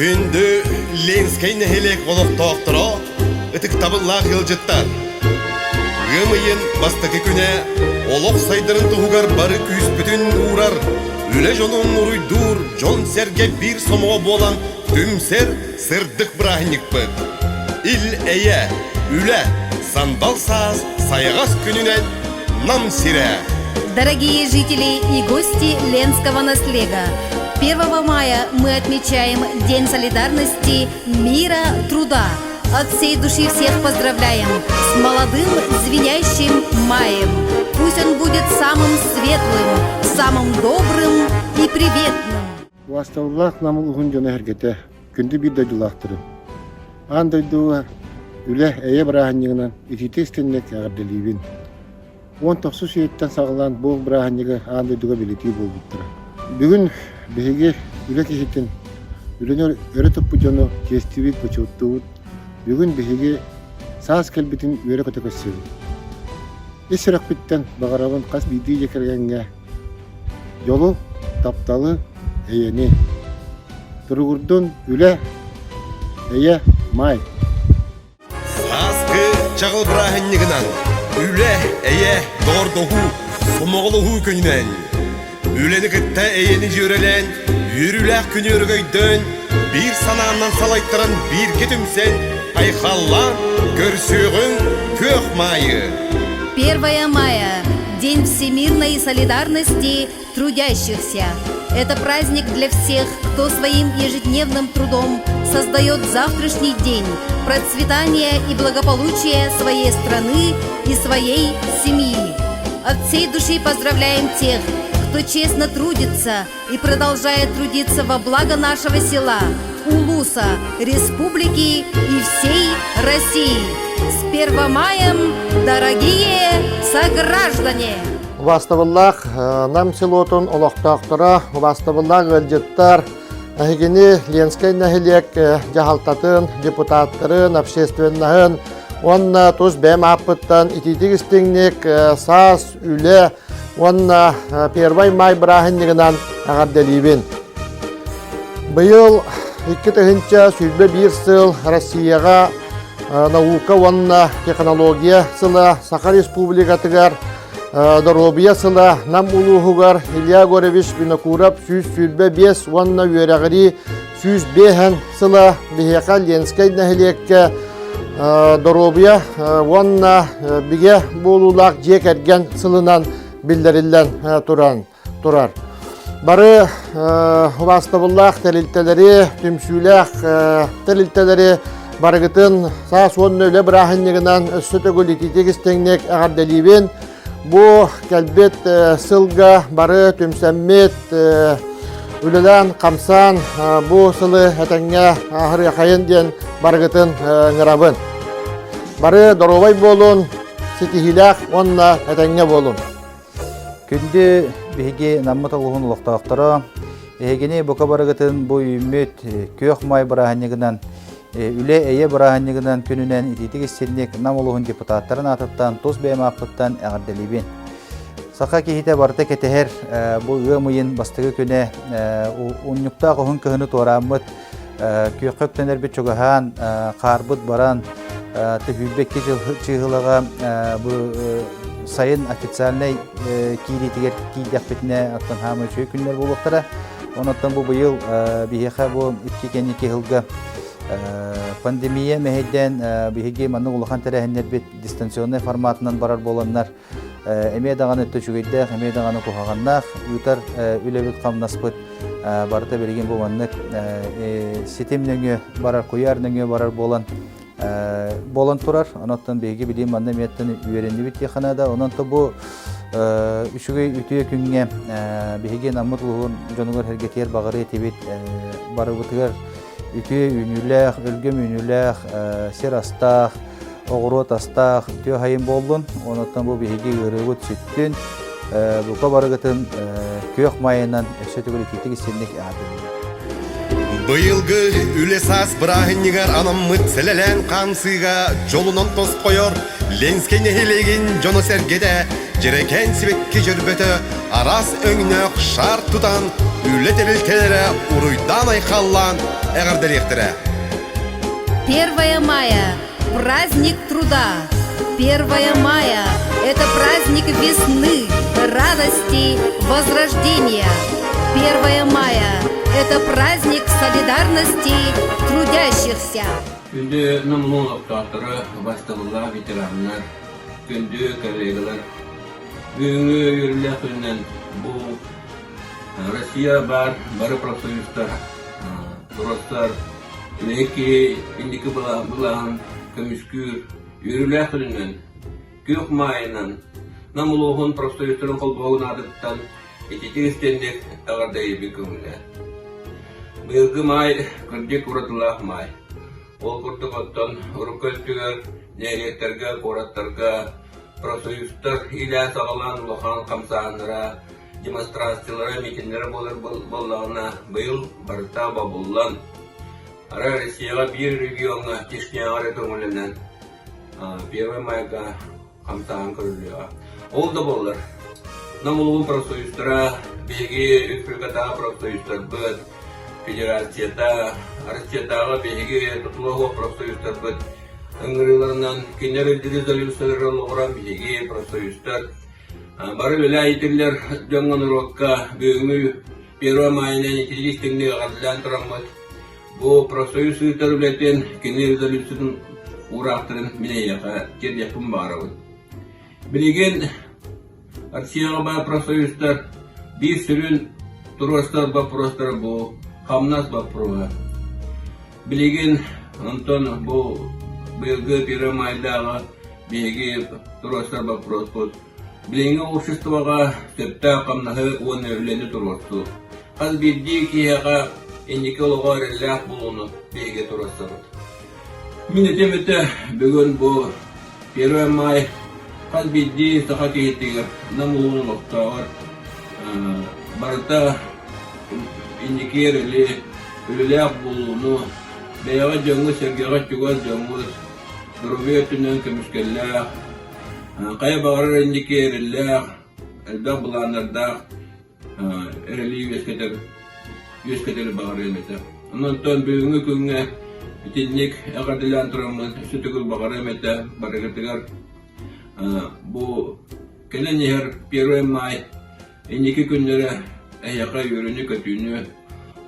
Күндү Ленскэй нэһилиэк олохтоохторо, ытыктабыллаах ыалдьыттар! Ыам ыйын бастакы күнэ олох сайдарын туһугар бары күүспүтүн уурар, үлэ дьонун уруйдуур дьон-сэргэ биир сомоҕо буолан түмсэр сырдык бырааһынньыкпыт. Ил-эйэ, үлэ, сандал саас сайаҕас күнүнэн Нам сирэ! Дорогие жители и гости Ленского наслега, 1 мая мы отмечаем День солидарности, мира, труда. От всей души всех поздравляем с молодым звенящим маем. Пусть он будет самым светлым, самым добрым и приветным. Убаастабыллаах Нам улууһун дьоно эһэргэтэ, күндү биир дойдулаахтарым. Аан дойдуга үлэ эйэ бырааһынньыгынан итиитэ истинник эҕэрдэлиибин. 19 үйэттэн саҕалаан бу бырааһынньыгы аан дойдуга бэлиэтиир буолбуттара. Бүгүн биһиги үлэ киһитин, үлэни өрө туппут дьону чиэстиибит, бочуоттуубут. Бүгүн биһиги саас кэлбитин үөрэ-көтө көрсөбүт. Ис сүрэхпиттэн баҕарабын хас биирдии дьиэ кэргэҥҥэ дьолу, тапталы, эйэни. Туругурдун үлэ, эйэ, маай! Сааскы чаҕыл бырааһынньыгынан, үлэ, эйэ, доҕордоһуу, сомоҕолоһуу күнүнэн, үлэни кытта эйэни дьүөрэлээн, үөрүүлээх күнү өрөгөйдөөн, биир санааннан салайтаран бииргэ түмсэн, айхаллаан, көрсүөҕүҥ күөх маайы! 1 мая – День всемирной солидарности трудящихся. Это праздник для всех, кто своим ежедневным трудом создает завтрашний день, процветание и благополучие своей страны и своей семьи. От всей души поздравляем тех, кто честно трудится и продолжает трудиться во благо нашего села, Улуса, республики и всей России. С 1 маем, дорогие сограждане! Убаастабыллаах Нам селотун олохтоохторо, убаастабыллаах ыалдьыттар, эһигини Ленскэй нэһилиэк дьаһалтатын, депутаттарын, общественноһын уонна тус бэйэм ааппыттан итиитик истиҥник саас, үлэ уонна Первай май бырааһынньыгынан эҕэрдэлиибин. Быйыл 2021 сыл Россияҕа наука уонна технология сыла Саха Республикатыгар Доруобуйа сыла Нам улууһугар Илья Егорович Винокуров 125 уонна үөрэҕирии 105 сыла биһиэхэ Ленскэй нэһилиэккэ доруобуйа уонна бигэ буолуулаах дьиэ кэргэн сылынан биллэриллэн туран турар. Бары убаастабыллаах тэрилтэлэри, түмсүүлээх тэрилтэлэри барыгытын саас уонна үлэ бырааһынньыгынан өссө төгүл итиитик истиҥник эҕэрдэлиибин. Бу кэлбит сылга бары түмсэммит, үлэлээн, хамсаан бу сылы этэҥҥэ аһарыахайын диэн барыгытын ыҥырабын. Бары доруобай буолун, ситиһиилээх уонна этэҥҥэ буолун. Күндү биһиги Наммыт улууһун олохтоохторо, эһигини бука барыгытын бу үүммүт күөх маай бырааһынньыгынан, үлэ эйэ бырааһынньыгынан күнүнэн итиитик истинник Нам улууһун депутаттарын аатыттан тус бэйэм ааппыттан эҕэрдэлиибин. Саха киһитэ барыта кэтэһэр бу ыам ыйын бастакы күнэ унньуктаах уһун кыһыны туорааммыт Күөххэ үктэнэрбит чугаһаан, хаарбыт баран, түһүүрбэкки чыыһылаҕа бу сайын официальнай киириитигэр киирдэхпитинэ оттон хаамай үчүгэй күннэр буолуохтара. Онон бу быйыл биһиэхэ бу икки кэнники сылга пандемия мэһэйдээн биһиги маннык улахан тэрээһиннэрбит дистанционнай форматынан барар буоланнар эмиэ даҕаны өттө үчүгэйдээх, эмиэ даҕаны куһаҕаннаах ыытар үлэбит-хамнаспыт барыта билигин бу маннык ситим нөҥүө барар, куйаар нөҥүө барар буолан буолан турар. Онон биһиги билигин манна эмиэттэн үөрэннибит диэххэ наада. Онон то бу үчүгэй үтүө күҥҥэ биһиги наммыт улууһун дьонугар сэргэтиэр баҕарыа этибит барыбытыгар үтүө үүнүүлээх, өлгөм үүнүүлээх, сир астаах, оҕуруот астаах үтүө хайын буоллун. Онуттан бу биһиги ыарыыбыт сүттүн, бука барыгытын күөх майынан өссө төгүл итиитик истинник аатырдым. Быйылгы үлэ саас бырааһынньыгар анаммыт сэлэлээн хаамсыыга дьолунан тосхойор Ленскэй нэһилиэгин дьоно-сэргэтэ дьэрэкээн сибэкки дьөрбөтө араас өҥнөөх шар тутан үлэ тэрилтэлэрэ уруйдаан-айхаллаан. эҕэрдэлиэхтэрэ. 1 мая – праздник труда. 1 мая – это праздник весны, радости, возрождения. 1 мая – это праздник солидарности трудящихся. Күндү Намлун олохтоохторо, убастабыллаах ветераннар, күндү коллегалар, бүгүҥҥү үөрүүлээх күнүнэн бу Россия баар бары профсоюзтар, туруорсар, үлэһит киһи инники былааһын көмүскүүр үөрүүлээх күнүнэн, күөх маайынан Нам улууһун профсоюзтарын холбоһугун аатыттан ититик истиҥник эҕэрдэлиибин көҥүлэ. Быйылгы маай кырдьык уратылаах маай. Ол курдук оттон урукку өттүгэр нэһилиэктэргэ, куораттарга профсоюзтар иилээн-саҕалаан улахан хамсааһыннара, демонстрациялара, митиннэрэ буолар буоллаҕына, быйыл барыта бобуллан, арай Россияҕа биир региоҥҥа Чечняҕа эрэ көҥүллэнэн, Первый майга хамсааһын көрүллүөҕэ. Ол да буоллар, Нам улууһун профсоюзтара, биһиги республикатааҕы профсоюзтарбыт, федерацията, Россиятааҕы биһиги тутула суох профсоюзтарбыт ыҥырыыларынан кинилэр резолюциялары олоҕуран биһиги профсоюзтар бары үлэ иитиллэр дьоҥҥо норуокка бүгүҥҥү Первое майынан итирик истиҥник эҕэрдэлээн тураммыт бу профсоюз ыытар үлэтин кини резолюциятын уураахтарын мин эйиэхэ тиэрдиэхпин баҕарабын. Билигин Россияҕа баар профсоюзтар биир сүрүн туруорсар боппуруостара бу хамнас боппуруоһа. Билигин онтон бу быйылгы Первое майдааҕы биһиги туруорсар боппуруоспут билиҥҥи обществоҕа сөптөөх хамнаһы уонна үлэни туруорсуу. Хас биирдии киһиэхэ инники олоҕо эрэллээх буолууну биһиги туруорсабыт. Мин этим этэ бүгүн бу Первое май хас биирдии саха киһитигэр Нам улууһун олохтооҕор барыта инники эрэли, үлэлээх буолууну, бэйэҕэ дьоҥҥо-сэргэҕэ чугас дьоҥҥут доруобуйа өттүнэн көмүскэллээх, хайа баҕарар инники эрэллээх, элбэх былааннардаах эрэли үөскэтэр үөскэтэри баҕарыам этэ. Онон бүгүҥҥү күҥҥэ итинник эҕэрдэлээн тураммын өссө төгүл баҕарыам этэ барыгытыгар бу кэлэн иһэр Первый май инники күннэрэ эһиэхэ үөрүүнү-көтүүнү,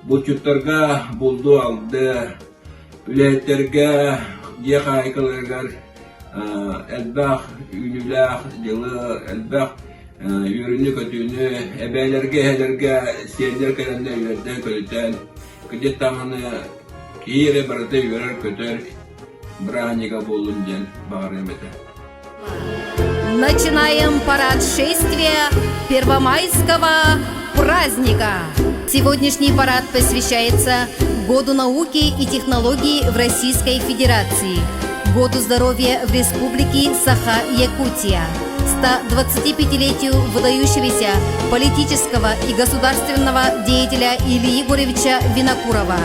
булчуттарга булду-алды, үлэһиттэргэ дьиэ хаһаайкаларыгар элбэх үүнүүлээх дьылы, элбэх үөрүүнү-көтүүнү, эбээлэргэ, эһэлэргэ сиэннэр кэлэннэр үөрдэн-көтүтэн, кырдьык даҕаны киһи эрэ барыта үөрэр-көтөр бырааһынньыга буоллун диэн баҕарыам этэ. Начинаем парад шествия Первомайского праздника. Сегодняшний парад посвящается Году науки и технологий в Российской Федерации, Году здоровья в Республике Саха-Якутия, 125-летию выдающегося политического и государственного деятеля Ильи Егоровича Винокурова,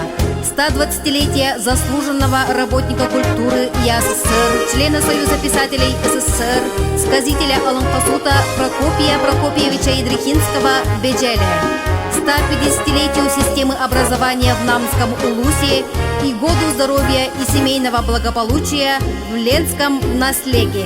120-летие заслуженного работника культуры ЯССР, члена Союза писателей СССР, сказителя Олонхосута Прокопия Прокопьевича Ядрихинского Беджеля, 150-летию системы образования в Намском Улусе и Году здоровья и семейного благополучия в Ленском наслеге.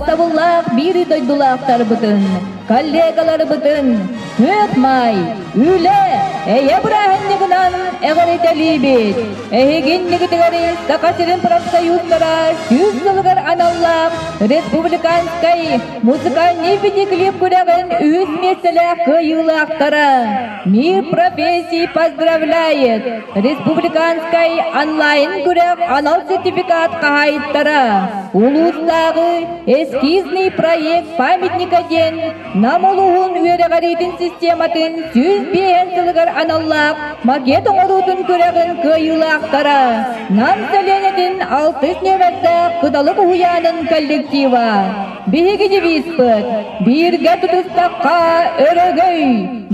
Убаастабыллаах биир дойдулаахтарбытын, коллегаларбытын Күөх Маай, үлэ, эйэ бырааһынньыгынан эҕэрдэлиибит! Эһигиннигитигэр Саха сирин профсоюзтара 100 сылыгар аналлаах республиканскай музыкальный видеоклип күрэҕин үһүс миэстэлээх кыайыылаахтара Мир профессий поздравляет! Республиканскай онлайн-күрэх анал сертификат хаһаайыттара улуустааҕы эскизный проект памятника диэн Нам улууһун үөрэҕириитин систематын 105 сылыгар аналлаах макет оҥоруутун күрэҕин кыайыылаахтара Нам сэлиэнэтин алтыс нүөмэрдээх Кыталык уһуйаанын коллектива Биһиги девизпыт «Бииргэ тутустахха өрөгөй,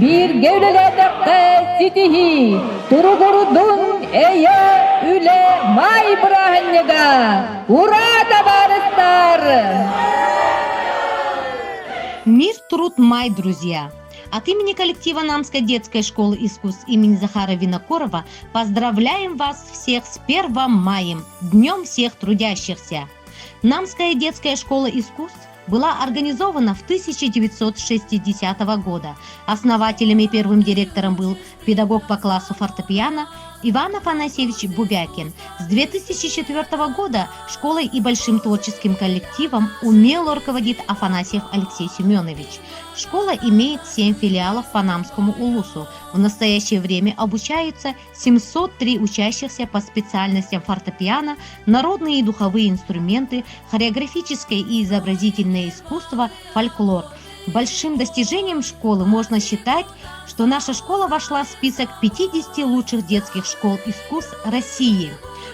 бииргэ үлэлээтэххэ ситиһии, туругурдун эйэ, үлэ, маай бырааһынньыга! Ура, табаарыстар!» Мир, труд, май, друзья! От имени коллектива Намской детской школы искусств имени Захара Винокурова поздравляем вас всех с 1 маем, Днем всех трудящихся! Намская детская школа искусств была организована в 1960 года. Основателем и первым директором был педагог по классу фортепиано Иван Афанасьевич Бубякин. С 2004 года школой и большим творческим коллективом умело руководит Афанасьев Алексей Семенович. Школа имеет 7 филиалов по Намскому улусу. В настоящее время обучаются 703 учащихся по специальностям фортепиано, народные и духовые инструменты, хореографическое и изобразительное искусство, фольклор. Большим достижением школы можно считать, что наша школа вошла в список 50 лучших детских школ искусств России.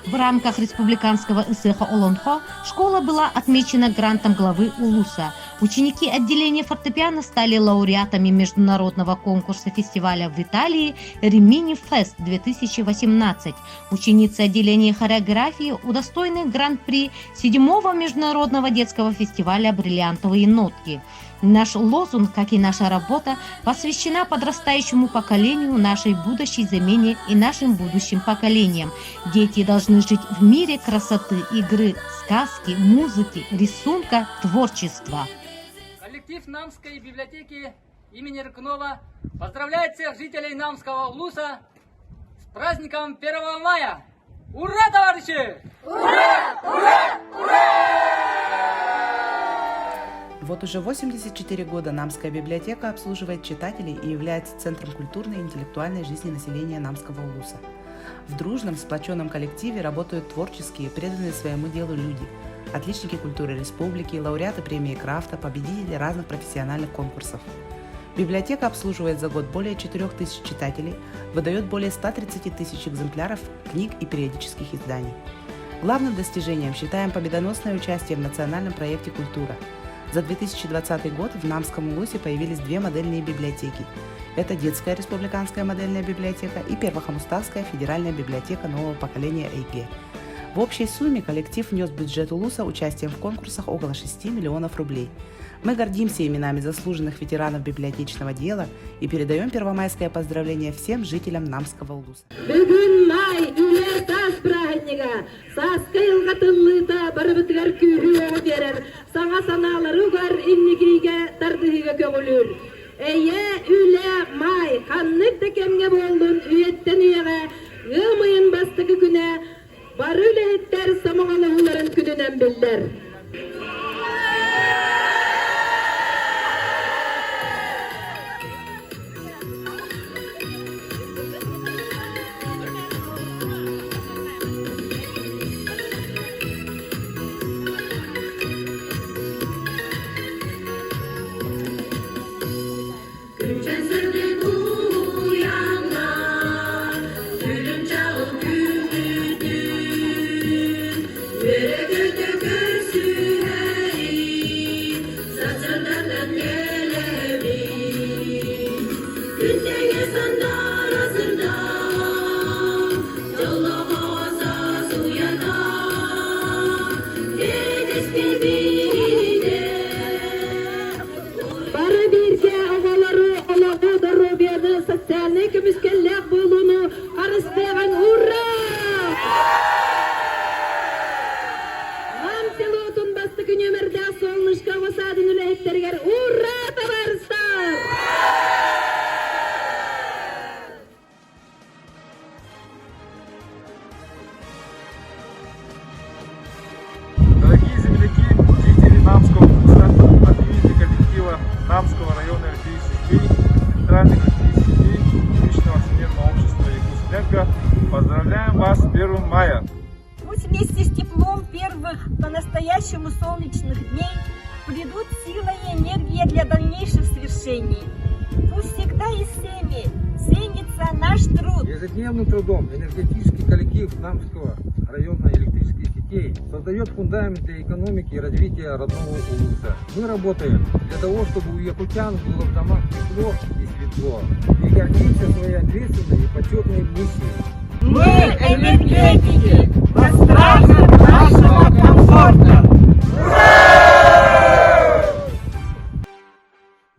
В рамках республиканского ИСХ Олонхо школа была отмечена грантом главы Улуса. Ученики отделения фортепиано стали лауреатами международного конкурса фестиваля в Италии «Римини Фест 2018». Ученицы отделения хореографии удостоены гран-при седьмого международного детского фестиваля «Бриллиантовые нотки». Наш лозунг, как и наша работа, посвящена подрастающему поколению, нашей будущей замене и нашим будущим поколениям. Дети должны жить в мире красоты, игры, сказки, музыки, рисунка, творчества. Коллектив Намской библиотеки имени Рыкунова поздравляет всех жителей Намского улуса с праздником 1 мая! Ура, товарищи! Ура! Ура! Ура! Вот уже 84 года Намская библиотека обслуживает читателей и является центром культурной и интеллектуальной жизни населения Намского улуса. В дружном, сплоченном коллективе работают творческие, преданные своему делу люди – отличники культуры республики, лауреаты премии Крафта, победители разных профессиональных конкурсов. Библиотека обслуживает за год более 4000 читателей, выдает более 130 тысяч экземпляров книг и периодических изданий. Главным достижением считаем победоносное участие в национальном проекте «Культура». За 2020 год в Намском Улусе появились две модельные библиотеки. Это детская республиканская модельная библиотека и Первохомуставская федеральная библиотека нового поколения ЭйГЕ. В общей сумме коллектив внес в бюджет Улуса участием в конкурсах около 6 миллионов рублей. Мы гордимся именами заслуженных ветеранов библиотечного дела и передаем первомайское поздравление всем жителям Намского Улуса. Бүгүн маай үлэ саас бырааһынньыга сааскы айылҕа тыллыыта барыбытыгар күүһү-уоҕу биэрэр, саҥа санаалары угар, инникигэ тардыһыыга көҕүлүүр. Эйэ, үлэ, маай ханнык да кэмҥэ буоллун үйэттэн үйэҕэ ыам ыйын бастакы күнэ бары үлэһиттэр сомоҕолоһууларын күнүнэн биллэр. Күнчэн сырдык уһуйаҥҥа, Күлүм чаҕыл күлбүтүн, Үөрэ-көтө көрсүһэрин, Сарсыардан кэлэбин. Күн тэҥэ сандаара сырдаан, Дьоллоох оҕо саас уйата, Кэтэспит биирдэ. Бары бииргэ оҕолору, олоҕу, доруобуйаны, социальнай көмүскэллээх буолууну харыстыаҕыҥ! Ура! Нам селотун бастакы нүөмэрдээх солнышко. Вместе с теплом первых по-настоящему солнечных дней придут сила и энергия для дальнейших свершений. Пусть всегда и всеми ценится наш труд. Ежедневным трудом энергетический коллектив Намского района электрических сетей создает фундамент для экономики и развития родного улуса. Мы работаем для того, чтобы у якутян было в домах тепло и светло. И гордимся своей ответственной и почетной миссией. Мы, энергетики, на страже нашего комфорта. Ура!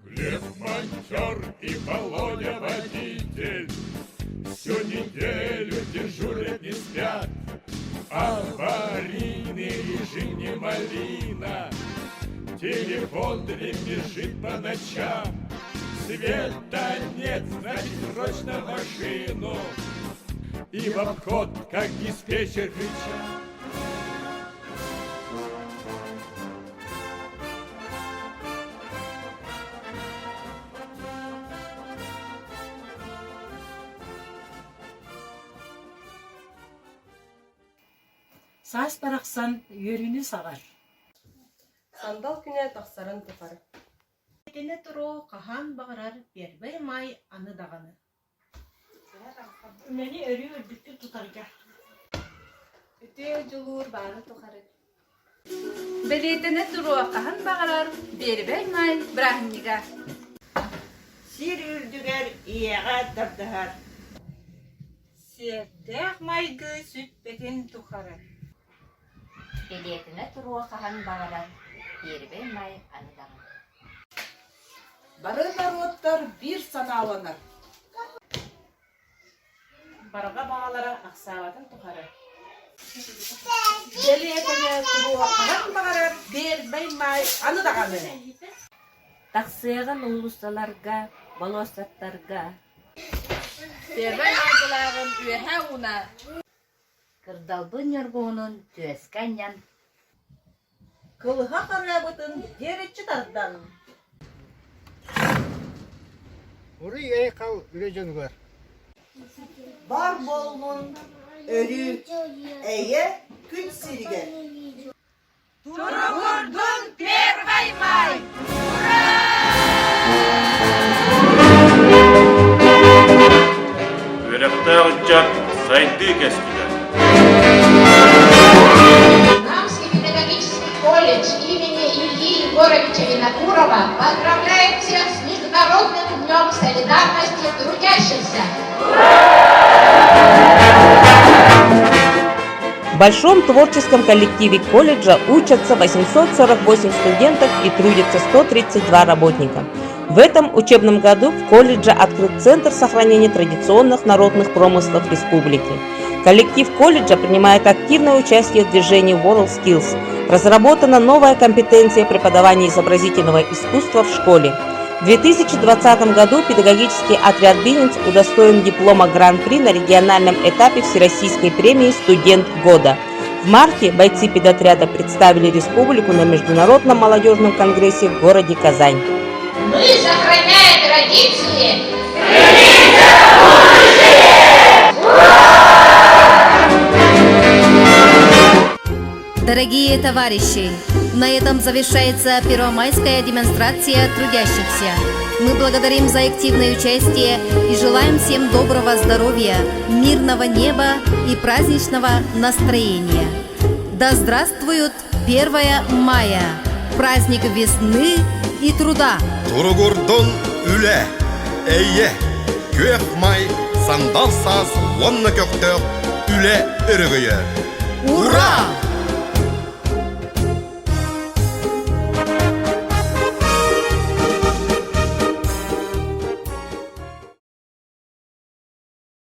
Глеб монтер и Володя водитель Всю неделю дежурят не спят Аварийный режим не малина Телефон дребезжит по ночам Света нет, значит срочно машину И в обход, как диспетчер кричат Саас барахсан үөрүүнү саҕар. Сандал күнэ тахсарын тухары. Итини туруо хаһан баҕарар Первэй Маай аны даҕаны. Үлэни өрүү үрдүктүк тутарга. Үтүө дьулуур баарын тухары. Бэлиэтэнэ туруо хаһан баҕарар Биэрибэй Маай бырааһынньыга. Сир үрдүгэр ийэҕэ тардыһар. Сиэрдээх майгы сүппэтин тухары. Бэлиэтэнэ туруо хаһан баҕарар Биэрибэй Маай аны даҕаны. Бары норуоттар биир санааланар. Барҕа баҕалара ахсаабатын тухары. Бэлиэтэнэ туруо хаһан баҕарар Биэрбэй Маай аны даҕаны. Тахсыаҕын уулуссаларга, болуоссаттарга. Первэй майгылааҕын үөһэ ууна. Кырдалбын ньургуһунун түөскэ анньан Кылыһах ырыабытын диэриччи тардан Уруй-айхал үлэ дьонугар! Бар буоллун өрүү эйэ күн сиригэр! Туругурдун Первый май! Үөрэхтээх ыччат сайдыы кэскилэ. Намский педагогический колледж имени Ильи Егоровича Винокурова поздравляет всех с Международным днем солидарности трудящихся! В большом творческом коллективе колледжа учатся 848 студентов и трудятся 132 работника. В этом учебном году в колледже открыт Центр сохранения традиционных народных промыслов республики. Коллектив колледжа принимает активное участие в движении WorldSkills. Разработана новая компетенция преподавания изобразительного искусства в школе. В 2020 году педагогический отряд «Бинец» удостоен диплома Гран-при на региональном этапе Всероссийской премии «Студент года». В марте бойцы педотряда представили республику на Международном молодежном конгрессе в городе Казань. Мы, сохраняя традиции, Дорогие товарищи, на этом завершается первомайская демонстрация трудящихся. Мы благодарим за активное участие и желаем всем доброго здоровья, мирного неба и праздничного настроения. Да здравствует 1 мая, праздник весны и труда! Туругурдун үлэ, эйэ, күөх май, сандал саас уонна көхтөөх үлэ өрөгөйө. Ура!